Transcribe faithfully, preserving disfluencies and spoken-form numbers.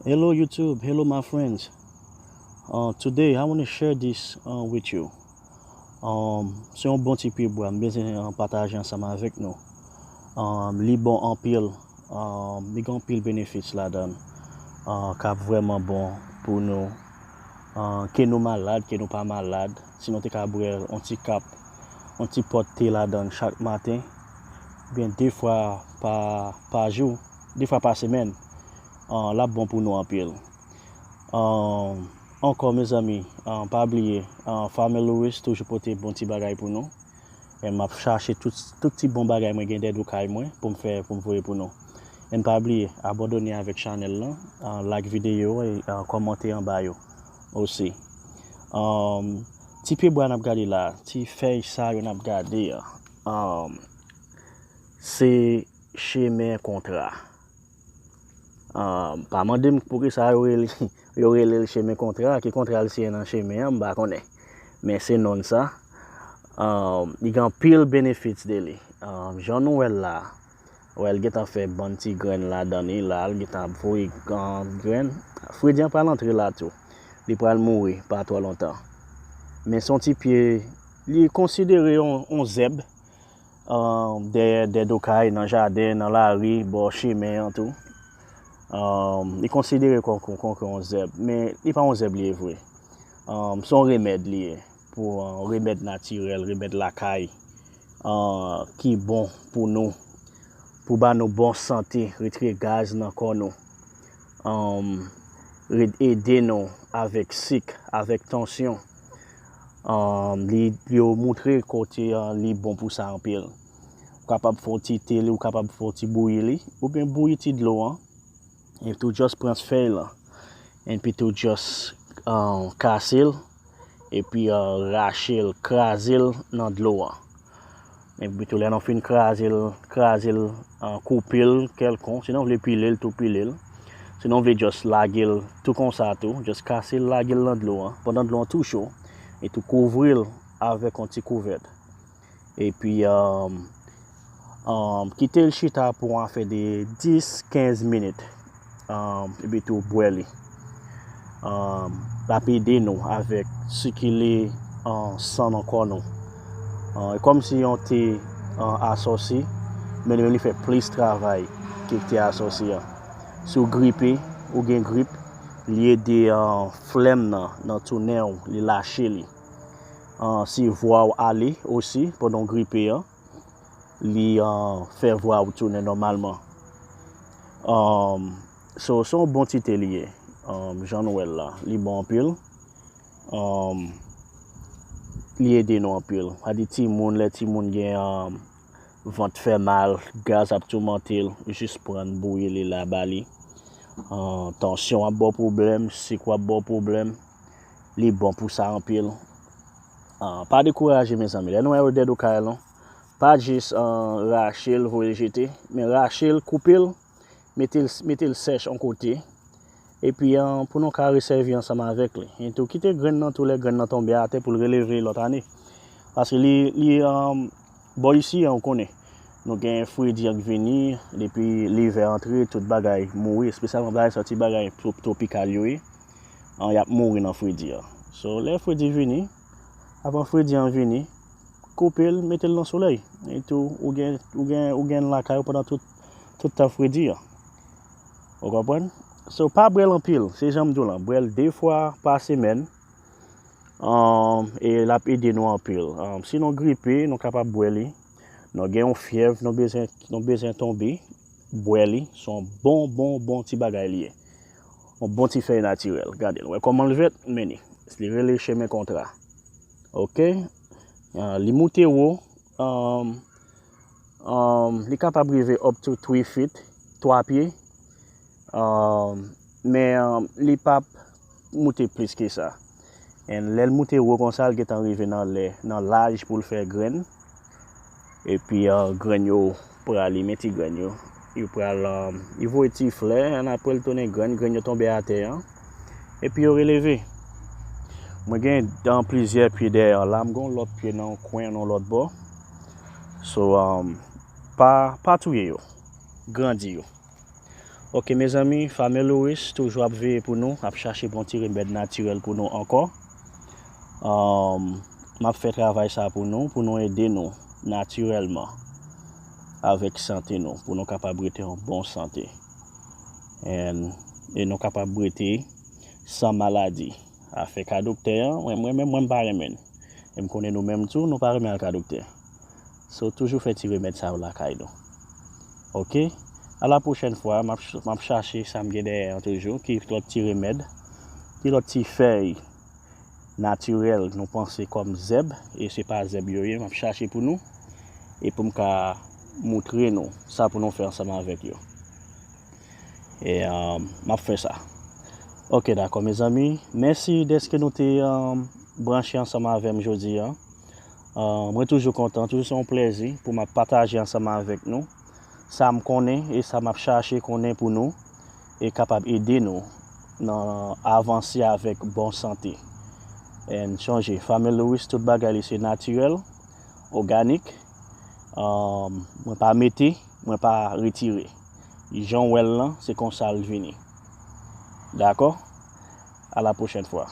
Hello YouTube, hello my friends. Uh, today I want to share this uh, with you. Um, se yon bon ti pye bwa m bezwen uh, pataje ansanm avèk nou. Um, li bon anpil. Um, li gen anpil benefits ladan. Uh, k ap vrèman bon pou nou. Uh, ke nou malad, ke nou pa malad. Si nou te ka bwè yon ti kap, yon ti pòt te ladan chak maten, oubyen de fwa pa, pa jou, de fwa pa semèn, uh, l ap bon pou nou anpil. Ankò mezanmi, pa bliye, Farmer Lewis toujou pote bon ti bagay pou nou. E m ap chache tout, tout ti bon bagay mwen gen dèyè do kay mwen pou m fè, pou m voye pou nou. E pa bliye abòdone avèk chanèl lan, like videyo e kòmante anba yo osi. Ti pye bwa n ap gade la, ti fèy sa yo n ap gade a, se chemen kontra. Pa mande m poukisa yo rele, yo rele l chemen kontra, ki kontra l siyen nan chemen an, m pa konnen. Men se non l sa. Li gen anpil benefits de li. Jan nou wè l la, wè l gentan fè bann ti grenn ladan li la, l gentan ap voye grenn. Fredi an pral antre la tou. Li pral mouri pa twò lontan. Men se yon ti pye, li konsidere yon, yon zèb. Dèyè, dèyè do kay, nan jaden, nan lari, bò chemen an tou. Li konsidere kòm, kòm, kòm yon zèb, men li pa yon zèb li ye vre. Se yon remèd li ye, pou remèd natirèl, remèd lakay, ki bon pou nou, pou ba nou bon sante, retire gaz nan kò nou. Ede nou avèk sik, avèk tansyon. Li, yo moutre kote li bon pou sa anpil. Ou kapab fè yon ti te li, ou kapab fè yon ti bouyi li, oubyen bouyi ti dlo an, epi tou just pran fèy lan, epi tou just kase l, epi rache l, kraze l nan dlo an. Epi tou lè nou fin kraze l, kraze l, koupe l kèlkonk, si nou vle pile l, tou pile l. Si nou vle just lage l tou konsa tou, just kase l, lage l nan dlo an, pandan dlo an tou cho, e tou kouvri l avèk yon ti kouvèt. Epi kite l chita pou yon afè de dis, kenz minit. Epi tou bwè li. L ap ede nou avèk sikile san nan kò nou. E kòmsi yon te asòsi, men li menm li fè plis travay ke te asòsi an. Si w gripe, ou gen grip, li ede flèm nan, nan tou nen w, li lache li. Si vwa w ale osi pandan w gripe an, li fè vwa w tounen nòmalman. So, se yon bon ti te li ye. Jan nou wè l la, li bon anpil. Li ede nou anpil. Sa di timoun, lè timoun gen vant fè mal, gaz ap toumante l, jis pran bouyi li la ba li. Tansyon ap ba w pwoblèm, sik w ap ba w pwoblèm, li bon pou sa anpil. Pa dekouraje mezanmi, lè nou wè yo dèyè do kay nou, pa jis rache l voye l jete, men rache l, koupe l, mete l, mete l sèch yon kote. Epi pou nou ka resèvi ansanm avèk li. E tou kite grenn nan tou lè grenn nan tonbe atè pou l releve lòt ane. Paske li, li bò isi an, ou konnen, nou gen fredi an k vini, depi livè antre, tout bagay mouri, espesyalman bagay sa ti bagay twopikal yo ye. Y ap mouri nan fredi an. So, lè fredi vini, avan fredi an vini, koupe l, mete l nan solèy. E tou, ou gen, ou gen, ou gen l lakay ou pandan tout, tout tan fredi an. Ou konprann? So, pa bwè l anpil, se jan m di w lan, bwè l de fwa pa semèn. E l ap ede nou anpil. Si nou gripe, nou kapab bwè li. Nou gen yon fyèv, nou bezwen, nou bezwen tonbe, bwè li, se yon bon, bon, bon ti bagay li ye. Yon bon ti fèy natirèl. Gade l, wè kòman l vèt, men li. Li rele chemen kontra. Oke? Li moute wo, li kapab rive up to three feet, twa pye. Men li p ap moute plis ke sa. And lè l moute wo konsa, l gentan rive nan lè, nan laj pou l fè grenn. Epi grenn yo pral, li men ti grenn yo, yo pral, li voye ti flè, and apre l tounen grenn, grenn yo tonbe atè an. Epi yo releve. Mwen gen plizyè pye dèyè an la, m gen yon lòt pye nan yon kwen, nan yon lòt bò. So, pa, pa touye yo. Grandi yo. Ok, mezanmi, Family Lewis toujou ap veye pou nou, ap chache bon ti remèd natirèl pou nou ankò. Um, m ap fè travay sa pou nou, pou nou ede nou natirèlman avèk sante nou, pou nou kapab rete an bon sante. And, e nou kapab rete san maladi. Afè ka doktè an, mwen, mwen menm, mwen m pa renmen l. E m konnen nou menm tou, nou pa renmen al ka doktè. So, toujou fè ti remèd sa yo lakay nou. Ok? A la pwochèn fwa, m ap, m ap chache sa m gen dèyè an toujou, ki lòt ti remèd, ki lòt ti fèy natirèl nou panse kòm zèb, e se pa zèb yo ye, m ap chache pou nou, e pou m ka moutre nou sa pou nou fè ansanm avèk yo. E, um, m ap fè sa. Ok, dakò, mezanmi. Mèsi dèske nou te, um, branche ansanm avè m jodi a. Uh, mwen toujou kontan, toujou se yon plèzi pou m ap pataje ansanm avèk nou sa m konnen e sa m ap chache konnen pou nou e kapab ede nou nan avanse avèk bon sante. And sonje, Family Lewis, tout bagay li se natirèl, òganik. Um, mwen pa mete, mwen pa retire. Jan w wè l lan, se konsa l vini. Dakò? A la pwochèn fwa.